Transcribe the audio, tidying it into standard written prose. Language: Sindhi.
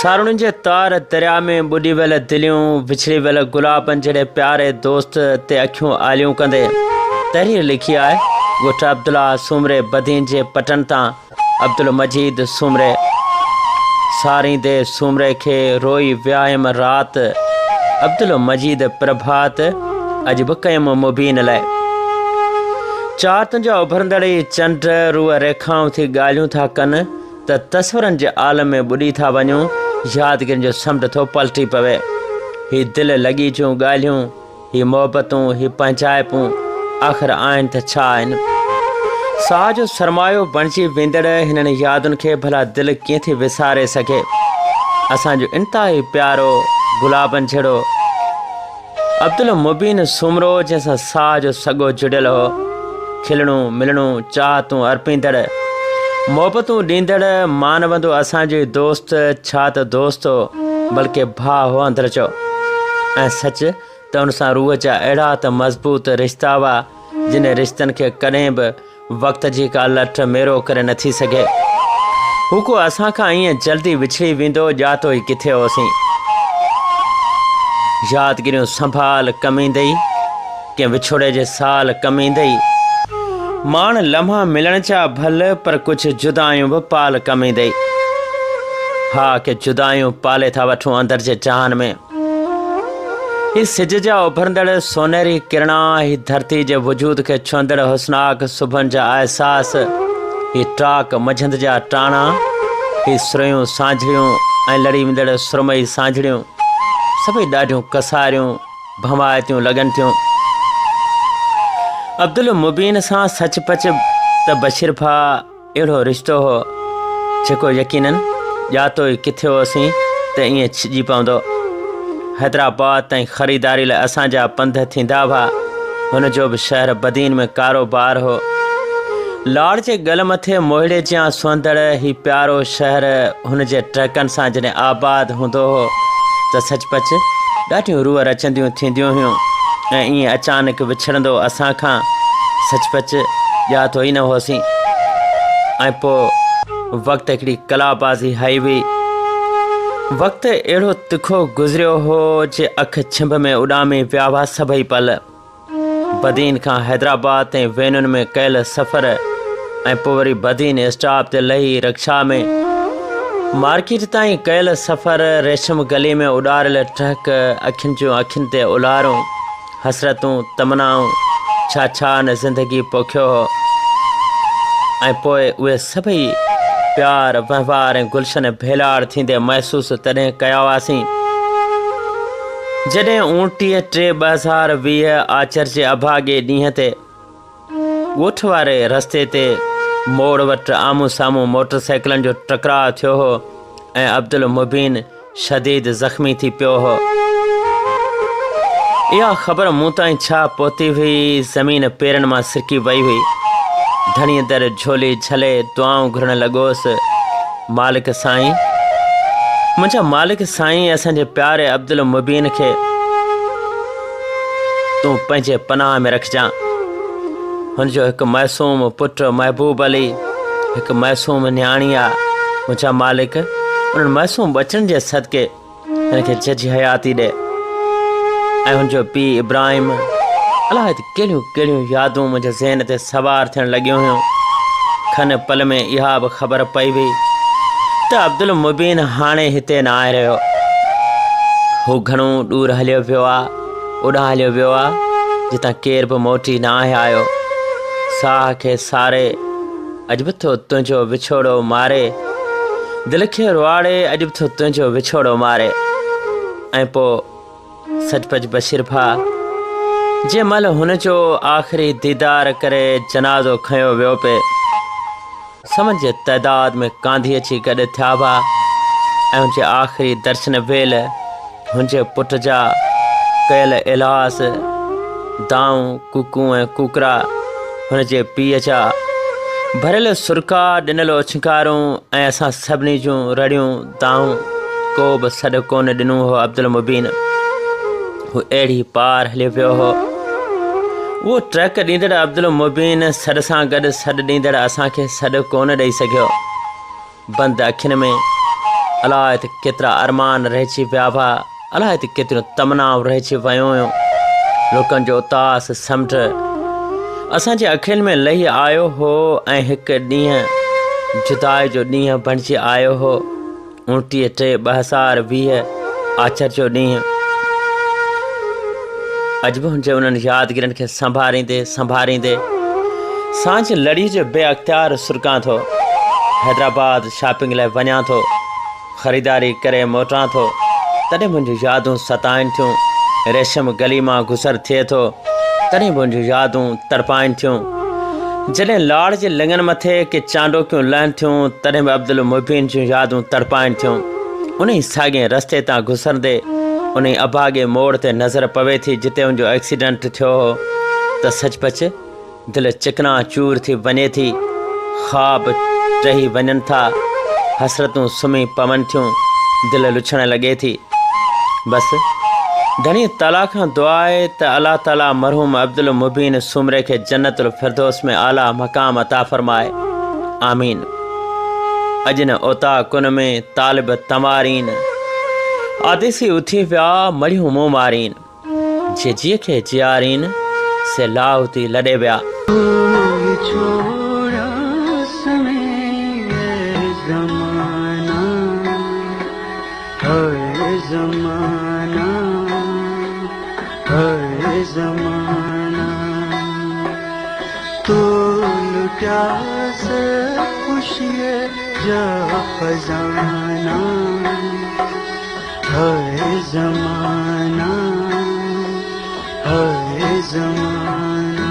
ساروڻين جي تار درياء ۾ ٻڏي ويل دليون، وڇڙي ويل گلابن جهڙي پياري دوست تي اکيون آليون ڪندي تحرير لکي آهي، ڳوٺ عبدالله سومري بدين جي پٽن تان عبدالمجيد سومري ساريندي سومري کي روئي وياهيم رات، عبدالمجيد پرڀات اڄ به ڪيم مبين لئه. چار تنهنجا اڀرندڙ ئي چنڊ روح ريکائون ٿي ڳالهيون ٿا ڪن. ته تصورن جي عالم ۾ ٻڏي ٿا وڃون، يادگيرين جو سمنڊ ٿو پلٽي پوي. هي دل لڳي جون ڳالهيون، هي محبتون، هي پنهنجائپون آخر آهن ته ڇا آهن؟ ساهه جو سرمايو بڻجي ويندڙ هنن يادن کي ڀلا دل ڪيئن ٿي وساري سگهي؟ اسان جو انتهائي پيارو گلابن جهڙو عبدالمبين سومرو جنهن سان ساهه جو سڳو جڙيل هو، کلڻو، ملڻو، چاهتون ارپيندڙ، محبتون ڏيندڙ، مانوندو اسان جو هي دوست ڇا ته دوست هو، بلڪه ڀاء هو اندر جو. ۽ سچ ته ان سان روح جا اهڙا ته مضبوط رشتا هئا، جن رشتن کي ڪڏهن به وقت جي ڪا لٺ ميرو ڪري نٿي سگهي. هو ڪو اسان کان ائين جلدي وڇڙي ويندو ڄاتو ئي ڪٿي هوسين. يادگيريون سنڀال ڪم ايندئي، ڪنهن وڇوڙي جي سال ڪم ايندئي. ماڻ لمحا ملڻ جا ڀل پر ڪجهه جدايون به پال ڪم ايندئي. ها ڪي جدايون پالي ٿا وٺون اندر جي جهان ۾. هي سج جا اڀرندڙ سونهري ڪرڻا، هي ڌرتي جي وجود کي ڇهندڙ حسناڪ صبحن جا احساس، هي ٽاڪ منجهند جا ٽاڻا، هي سرهيون سانجهڙيون ۽ لڙي ويندڙ سرمئي سانجهڙيون، سڀئي ڏاڍيون ڪساريون، ڀنوائتيون لڳن ٿيون. عبدالمبين سان سچ پچ ته بشير ڀاء اهڙو رشتو هو، جيڪو يقينن ڄاتو ئي ڪٿي هوسين ته ائين ڇڄي پوندو. حيدرآباد تائين خريداري لاء اسان جا پنڌ ٿيندا هئا. هن جو به شهر بدين ۾ ڪاروبار هو. لاڙ جي ڳل مٿي موهڙي جيان سهندڙ هي پيارو شهر هن جي ٽهڪن سان جڏهن آباد هوندو هو ته سچ پچ ڏاڍيون روح رچنديون ٿينديون هيون ۽ ائين اچانڪ وڇڙندو اسان کان سچ پچ ڄاتو ئي نه هوسين ۽ پوء وقت هڪڙي ڪلابازي هئي هئي. وقت اهڙو تکو گذريو هو جي اک ڇنڀ ۾ اڏامي ويا هئا سڀئي پل. بدين کان حيدرآباد تائين وينن ۾ ڪيل سفر ۽ پوء وري بدين اسٽاپ تي لهي رڪشا ۾ مارڪيٽ تائين ڪيل سفر، ريشم گلي ۾ اڏاريل ٽهڪ، اکين جون اکين تي الارون، حسرتون، تمنائون، ڇا ڇا نه زندگي پوکيو هو ۽ پوء اهي سڀئي پيار، وهنوار ۽ گلشن ڀيلاڙ ٿيندي محسوس تڏهن ڪيا هئاسين، جڏهن 29 ٽي 2020 آچر جي اڀاڳي ڏينهن تي ڳوٺ واري رستي تي موڙ وٽ آمهون سامهون موٽر سائيڪلن جو ٽڪراء ٿيو هو ۽ عبدالمبين شديد زخمي ٿي پيو هو. اها خبر مون تائين ڇا پهتي هئي، زمين پيرن مان سرڪي وئي هئي. ڌڻيء در جهولي جهلي دعائون گهرڻ لڳوس، مالڪ سائين! منهنجا مالڪ سائين اسان جي پياري عبدالمبين کي تون پنهنجي پناهه ۾ رکجان. هن جو هڪ معصوم پٽ محبوب علي، هڪ معصوم نياڻي آ. منهنجا مالڪ انهن معصوم ٻچڙن جي صدقي هن کي جهجهي حياتي ڏي. ۽ هن جو پيء ابراهيم، الاء ته ڪهڙيون ڪهڙيون يادون منهنجي ذهن تي سوار ٿيڻ لڳيون هيون. کن پل ۾ اها به خبر پئي وئي ته عبدالمبين هاڻي هتي ناهي رهيو. هو گهڻو ڏور هليو ويو آ. اوڏانهن هليو ويو آ، جتان ڪير به موٽي ناهي آيو. ساهه کي ساري، اڄ به ٿو تنهنجو وڇوڙو ماري. دل کي روئاڙي، اڄ به ٿو تنهنجو وڇوڙو ماري. ۽ پوء سچ پچ بشير ڀاء جنهن مهل هن جو آخري ديدار ڪري جنازو کنيو ويو پئي، سون جي تعداد ۾ ڪانڌي اچي گڏ ٿيا هئا ۽ هن جي آخري درشن ويل هن جي پٽ جا ڪيل ايلاز، دانهون، ڪوڪون ۽ ڪوڪرا، هن جي پيء جا ڀريل سرڪا، ڏنل اوڇنگارون ۽ اسان سڀني جون رڙيون، دانهون، ڪو به سڏ ڪونه ڏنو هو عبدالمبين. هو اهڙي پار هليو ويو هو. اهو ٽرڪ ڏيندڙ عبدالمبين سڏ سان گڏ سڏ ڏيندڙ اسان کي سڏ ڪونه ڏئي سگهيو. بند اکين ۾ الاء ته ڪيترا ارمان رهجي ويا هئا، الاء ته ڪيتريون تمنائون رهجي ويون هيون. لوڪن جو اتاس سمنڊ اسان جي اکين ۾ لهي آيو هو ۽ هڪ ڏينهن جدائي جو ڏينهن بڻجي آيو هو. 29 ٽي 2020 آچر جو ڏينهن اڄ به هن جي انهن يادگيرين کي سنڀاريندي سنڀاريندي سانجهه لڙي جو بي اختيار سرڪان ٿو. حيدرآباد شاپنگ لاء وڃان ٿو، خريداري ڪري موٽان ٿو، تڏهن منهنجون يادون ستائن ٿيون. ريشم گلي مان گذر ٿئي ٿو، تڏهن به منهنجون يادون تڙپائن ٿيون. جڏهن لاڙ جي لڱن مٿي ڪي چانڊوڪيون لهن ٿيون، تڏهن به عبدالمبين جون يادون تڙپائن ٿيون. انهي ساڳئي رستي تان گذرندي انهي اڀاڳي موڙ تي نظر پوي ٿي جتي ان جو ايڪسيڊنٽ ٿيو هو ته سچ پچ دل چڪنا چور ٿي وڃي ٿي، خواب ٽهي وڃن ٿا، حسرتون سمهي پون ٿيون، دل لڇڻ لڳي ٿي. بس ڌڻي تعاليٰ کان دعا آهي ته الله تعاليٰ مرحوم عبدالمبين سومري کي جنت الفردوس ۾ اعليٰ مقام عطا فرمائي. آمين. اڄ نه اوطاقن ۾ طالب تنوارين، آديسي اٿي ويا مڙهيون مون مارين. جي جيء کي جيارين، سي لاهوتي لڏي ويا. هاء زمانا هاء زمانا.